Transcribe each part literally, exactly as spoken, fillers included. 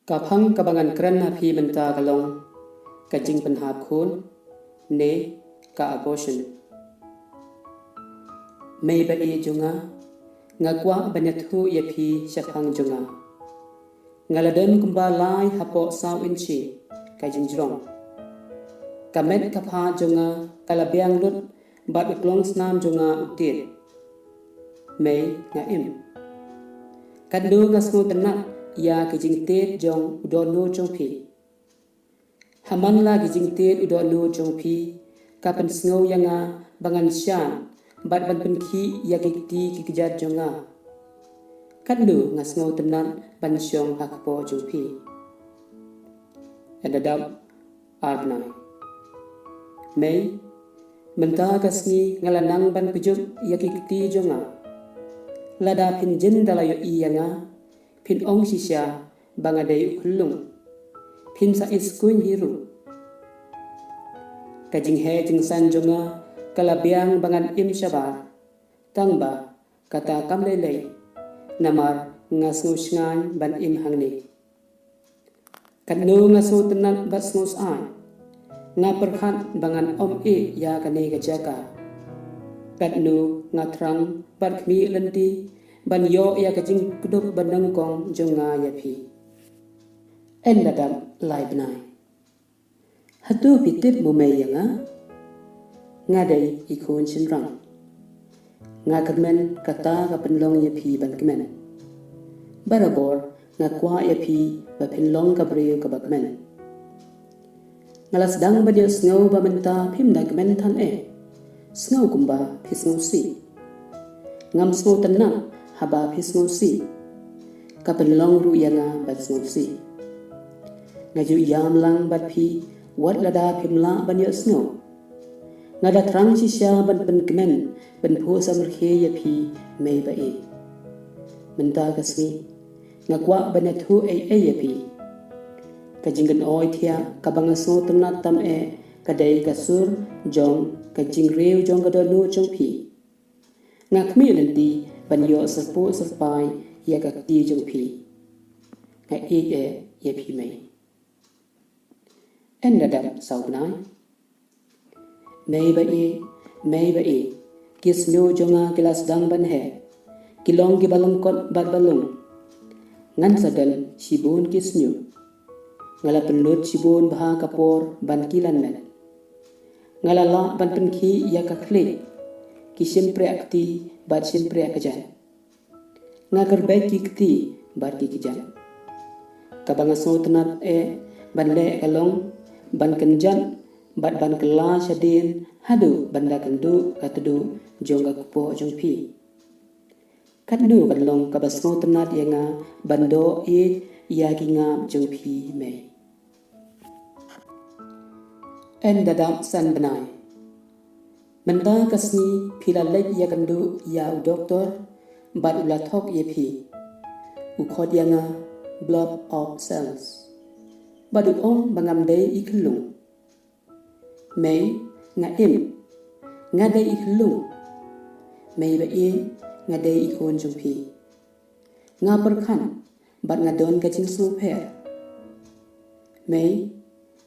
Ka phang kaba ngan kren ha phi mynta ka long ka jingpynhap khun ne ka abortion. Mei ba ïeit jong nga, nga kwah ban ïathuh ïa phi shaphang jong nga. Nga la don kumba lai hapoh saw inchi ka jingjrong. Ka met ka phad jong nga ka la biang lut bad u klong snam jong nga u tied. Mei, nga im. Katno nga sngewtynnat ïa ka jingtied jong u dohnud jong phi. Ha man la ka jingtied u dohnud jong phi ka pynsngew ïa nga ba ngan shan bad ban pynkhih ïa ki kti ki kjat jong nga. Katno nga sngewtynnat ban shong ha kpoh jong phi. Ynda dap ar bnai. Mei, mynta ka sngi nga la nang ban kjut ïa ki kti jong nga. Lada phin jin da la ïohi ïa nga, phin ong shisha ba nga dei u khyllung. Phin sa iskuin hi ruh. Ka jingheh jingsan jong nga ka la biang ba ngan im shabar. Tang ba kata kam lei lei, namar nga sngew shngaiñ ban im hangne. Katno nga sngewtynnat bad sngewsai. Nga pyrkhat ba ngan ym ïeh ïa kane ka jaka. Katno nga thrang bad khmih lynti ban ïoh ïa ka jingkdup ba nyngkong jong nga ïa phi. Ynda dap lai bnai. Hato phi tip mo mei ïa nga? Nga dei i khun shynrang. Nga kyrmen kata ka pynlong ïa phi ban kmen. Barabor nga kwah ïa phi ba phin long ka briew kaba kmen. Nga la sdang ban ïohsngew ba mynta phim da kmen than eh. Sngew kumba phi sngewsih. Ngam sngewtynnat haba phi sngewsih. Ka pynlong ruh ïa nga ban sngewsih. Nga ju ïam lang bad phi wat lada phim lah ban ïohsngew. Nga da thrang shisha ban pynkmen, ban pynphuh samrkhie ïa phi mei ba ïeit. Mynta ka sngi nga kwah ban ïathuh ei ei ïa phi. Ka jingkynoi thiah kaba nga sngewtynnat tam eh ka dei ka sur jong ka jingriew jong ka dohnud jong phi. Nga khmih lynti ban ïoh syrpuh syrpai ïa ka kti jong phi. Nga ïeit eh ïa phi mei. Ynda dap saw bnai. Mei ba ïeit, mei ba ïeit, ki snier jong nga ki la sdang ban heh. Ki long kiba lyngkot bad ba lung. Ngan sa don shibun ki snier. Nga la pynlut shibun bha ka por ban kilan met. Nga la lah ban pynkhih ïa ka khlieh, ki shympriah kti bad shympriah kjat. Nga kyrpad ki kti bad ki kjat. Kaba nga sngewtynnat eh ban leh ka long ban kynjat bad ban kylla shadien haduh ban da kynduh ka tduh jong ka kpoh jong phi. Katno kan long kaba sngewtynnat ïa nga ban doh ïeit ïa ki ngap jong phi mei. Ynda dap san bnai. Mynta ka sngi phi la leit ïakynduh ïa u doktor bad u la thok ïa phi. U khot ïa nga blob of cells. Bad u ong ba ngam dei i khyllung. Mei, nga im. Nga dei i khyllung. Mei ba ïeit, nga dei i khun jong phi. Nga pyrkhat bad nga don ka jingsngewpher. Mei,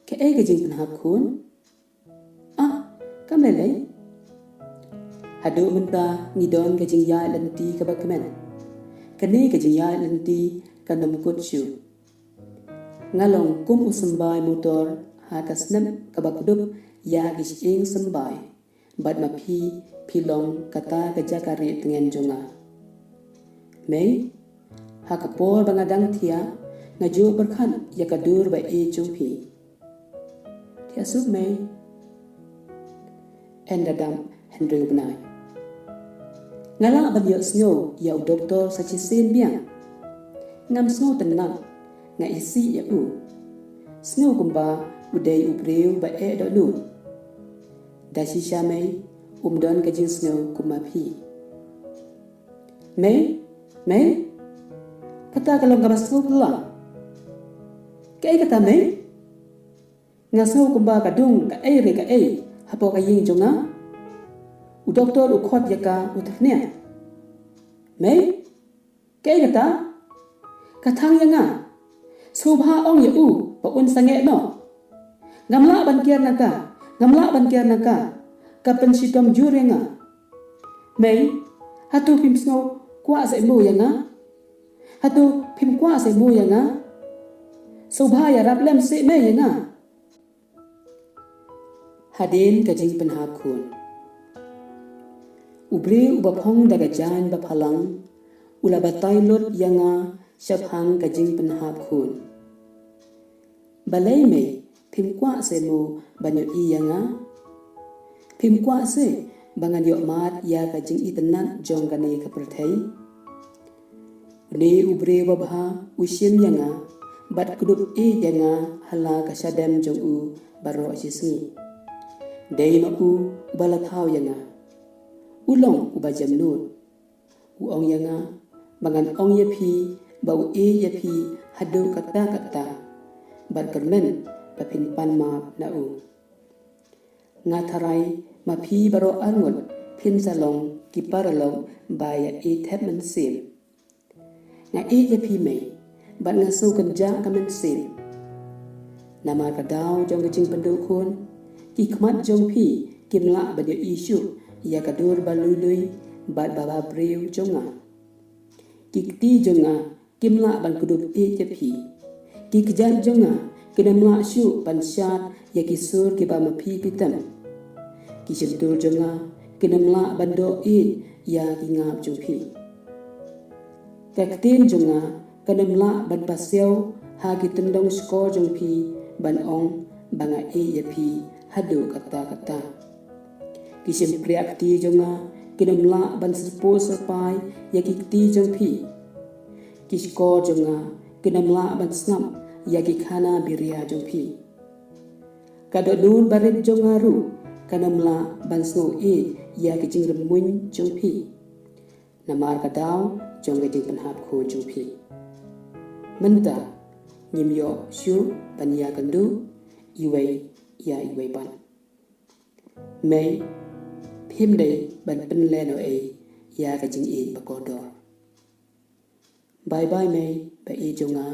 kaei ka jingpynhap khun? Ah, kam lei lei. Haduh mynta ngi don ka jingïaid lynti kaba kmen. Kane ka jingïaid lynti kan ym kut shuh. Nga long kum u symbai motor ha ka snep kaba kdup ïa ki shyieng symbai. Bad ma phi, phi long kata ka jaka rieh tngen jong nga. Mei, ha ka por ba nga dang thiah, nga ju pyrkhat ïa ka dur ba ïeit jong phi. Thiah suk mei. Ynda dap hynriew bnai. Nga lah ban ïohsngew ïa u doktor sa shisien biang. Ngam sngewtynnat, nga isih ïa u. Sngew kumba u dei u briew ba eh dohnud. Da shisha mei, um don ka jingsngew kum ma phi. Mei, mei, kata ka long kaba sngewphylla. Kaei kata mei? Nga sngew kumba ka dung kaei re kaei hapoh ka ïing jong nga. U doktor u khot ïa ka u thyrniang. Mei, kaei kata? Ka thang ïa nga. Sngewbha ong ïa u ba un sangeh noh. Ngam lah ban kiar na ka, ngam lah ban kiar na ka, ka pynshitom jur ïa nga. Mei, hato phim sngew kwah seh mo ïa nga? Hato phim kwah seh mo ïa nga? Sngewbha ïarap lem seh mei ïa nga. Hadien ka jingpynhap khun. U briew uba phong da ka jaiñ ba phalang u la batai lut ïa nga shaphang ka jingpynhap khun. Balei mei phim kwah seh mo ban ïohi ïa nga? Phim kwah seh ba ngan ïoh mad ïa ka jingitynnad jong kane ka pyrthei? Une u briew babha u shim ïa nga bad kdup ïeit ïa nga ha la ka shadem jong u baroh shi sngi. Dei ma u uba la thaw ïa nga. U long uba jemnud. U ong ïa nga ba ngan ong ïa phi ba u ïeit ïa phi haduh katta katta bad kyrmen ba phin pan map na u. Nga tharai ma phi baroh arngut phin sa long ki paralok ba ïa ïeit thep mynsiem. Nga ïeit ïa phi mei bad nga sngewkynjah ka mynsiem. Namar ka daw jong ka jingpynduh khun, ki khmat jong phi kim lah ban ïohi shuh ïa ka dur ba lui lui bad ba ba briew jong nga. Ki kti jong nga kim lah ban kdup ïeit ïa phi. Ki kjat jong nga kin ym lah shuh ban shad ïa ki sur kiba ma phi phi tem. Ki shyntur jong nga kin ym lah ban doh ïeit ïa ki ngap jong phi. Ka ktien jong nga kan ym lah ban pasiaw ha ki tyndong shkor jong phi ban ong ba nga ïeit ïa phi haduh katta katta. Ki shympriah kti jong nga kin ym lah ban syrpuh syrpai ïa ki kti jong phi. Ki shkor jong nga kin ym lah ban sngap ïa ki khana biria jong phi. Ka dohnud barit jong nga ruh kan ym lah ban sngew ïeit ïa ki jingrymmuiñ jong phi. Namar ka daw jong ka jingpynhap khun jong phi. Mynta ngim ïoh shuh ban ïakynduh iwei ïa iwei pat. Mei, phim dei ban pynlehnohei ïa ka jingïeit ba kordor. Bye bye mei ba ïeit jong nga.